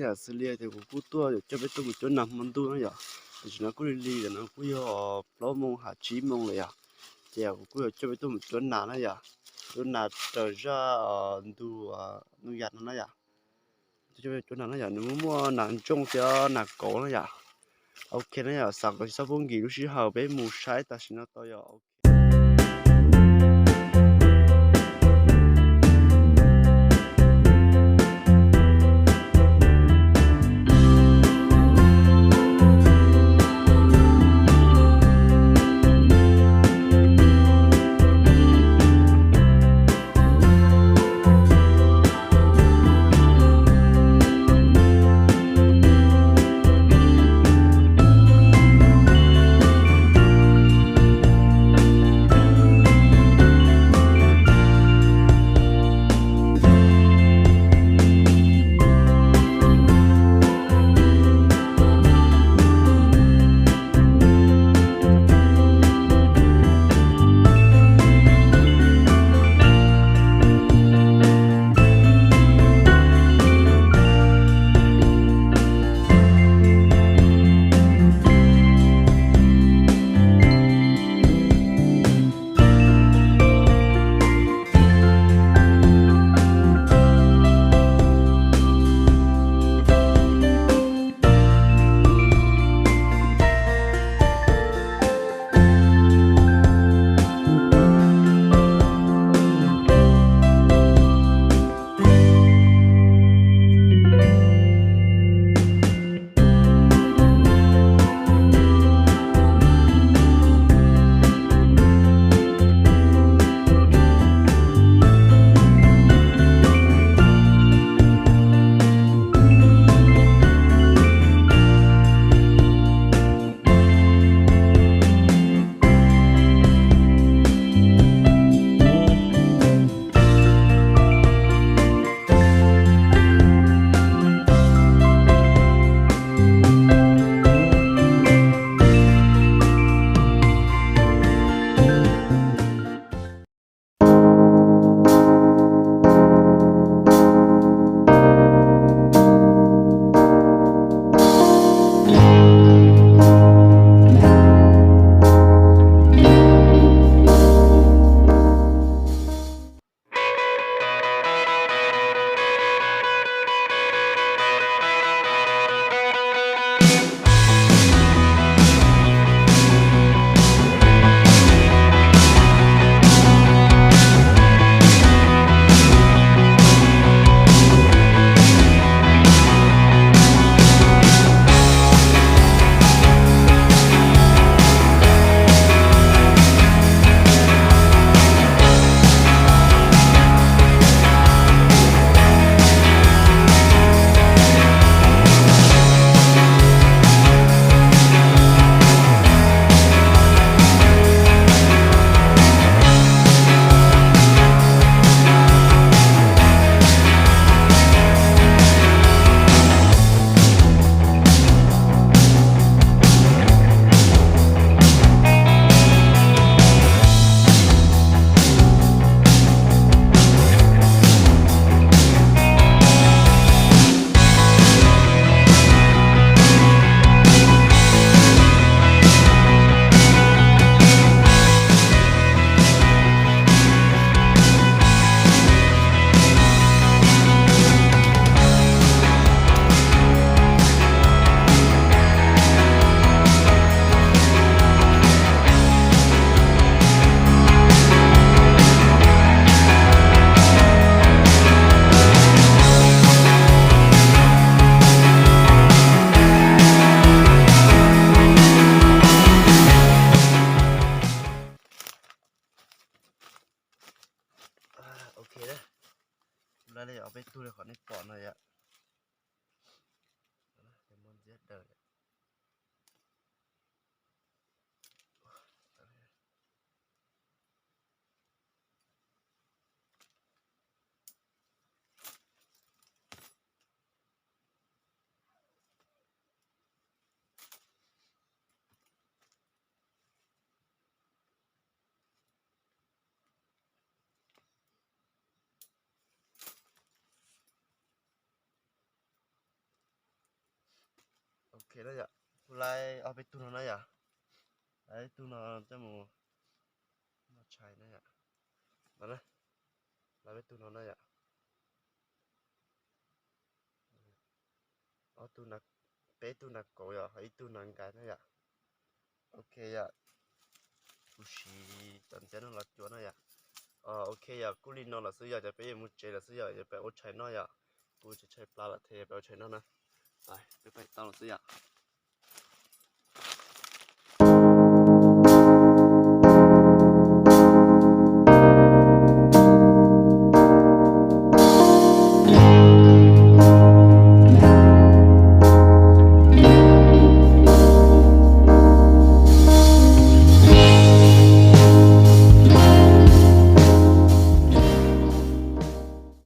Yog xws li tias kuv kuj tuaj yuav coj peb tuaj mus cuab nas hmo ntuj na yom. Tam sim no kuj lig lig, tam sim no kuj yog plaub moos ham tsib moos lawm yom. Ces kuv kuj yuav coj peb tuaj mus cuab nas na yom. Cuab nas raws zaj ntug ntug yam no na yom. Tuaj coj peb cuab nas na yom, nws muaj muaj nas ntsooj thiab nas kauv na yom. Ok na yom, xav kom tsis txhob pub nkim lub sij hawm, peb mus saib tam sim no tau yom. Ok, peb tug li qhov nej pom no yom. Ok na yom, kuv laib ob peb tug no na yom. Laib ib tug no coj mus noj tshais na yom. No na, laib peb tug no na yom. Ob tug, peb tug nas kaus yom, ib tug nas nkais na yom. Ok yom, kuv siv cov ntxiab no los cuab na yom. Ok yom, kuj li no lawm xwb yom, ces peb yuav mus tsev lawm xwb yom, yuav peb ua tshais noj yom. Kuv tsev tshais plas lawm thiab, yuav peb ua tshais noj na. Peb pais tau lawm xwb yom.